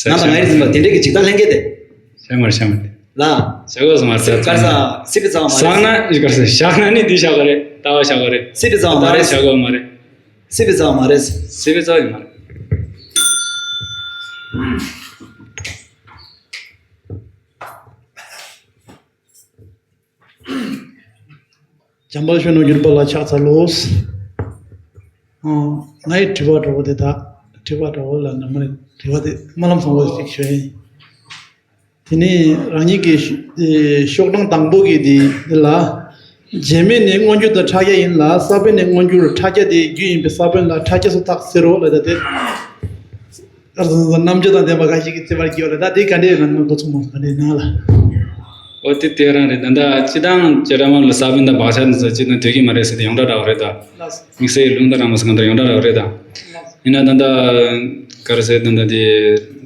ང་དང་ང་ཡིར་འཛིན་པ་དེ་འདྲས་ཀྱི་འཇིག་ལྟ་ལྷན་སྐྱེས་དེ། བཞག་མ་རེད་བཞག་མ་རེད། ལ། བཞག་དགོས་སོ་མ་རེད། ག་རེ་ཟེར། སྲིད་པའི་རྩ་བ་མ་རེད། བཞག་ན་ག་རེ་ཟེར། བཞག་ན་ནི་འདི་བཞག་ག་རེད། ལྟ་བ་བཞག་ག་རེད། སྲིད་པའི་རྩ་བ་མ་རེད། ལྟ་བ་བཞག་ག་མ་རེད། སྲིད་པའི་རྩ་བ་མ་རེད། སྲིད་པའི་རྩ་བ་ཡང་མ་རེད། འཇམ་དཔལ་གཞོན་ནུ་གྱུར་པ་ལ་ཕྱག་འཚལ་ལོ། ཨ། ངའི་དྲི་བ་འདྲ་བོ་དེ་དག་དྲི་བ་འདྲ་བོ་ལ་ནི་མ་རེད། དྲི་བ་དེ་རྨི་ལམ་བཟང་པོ་ཞིག་ཞུ་ཡིན། དེ་ནས་རང་ཉིད་ཀྱི་ཤོག་གྲངས་དང་པོ་གི་དེ་འདི་ལ། རྗེས་མའི་ནི་མངོན་གྱུར་དང་ཕྲ་རྒྱས་ཡིན་ལ། ས་བོན་ནི་མངོན་གྱུར། ཕྲ་རྒྱས་དེ་རྒྱུ་ཡིན་པས་ས་བོན་ལ་ཕྲ་རྒྱས་སུ་བཏགས་ཟེར་རོ་ལ་ད་དེ། རྣམ་དཔྱོད་དང་ལྡན་པ་འགའ་ཞིག་གིས་བརྩི་བར་བགྱིའོ་ལ། ད་དེ་ག་འདྲས་ཡོད་ན་འགོ་ཚུགས་མ་ག་འདྲས་ན་ལ། འོ་དེ་དེ་རང་རེད། ད་ལྟ་སྤྱིར་བཏང་བྱེ་བྲག་སྨྲ་ལ་ས་བོན་དང་བག་ཆགས་འདི་ཚོ་སྤྱིར་བཏང་འདོད་ཀྱི་མ་རེད་ཟེར་ཏེ་ཡོངས་གྲགས་འདྲ་བ་རེད་ད། དམིགས་བསལ་ལུང་དང་རང་མ་ཟེར་གང་ལྟར་ཡོངས་གྲགས་འདྲ་བ་རེད་ད། ཡིན་ན་ད་ལྟ་ག་རེ་ཟེར། ད་ལྟ་དེ་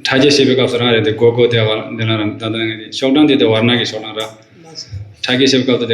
ཕྲ་རྒྱས་བཤད་པའི་སྐབས་སུ་རང་རེད་དེ་གོ་གོ་དེ་ག་འདི་ལ་རང་ད་ལྟ་ངས་དེ་ཤོག་གྲངས་དེ་དེ་ཝར་ན་གི་ཤོག་གྲངས་ར། ཕྲ་རྒྱས་བཤད་པའི་སྐབས་སུ་དེ།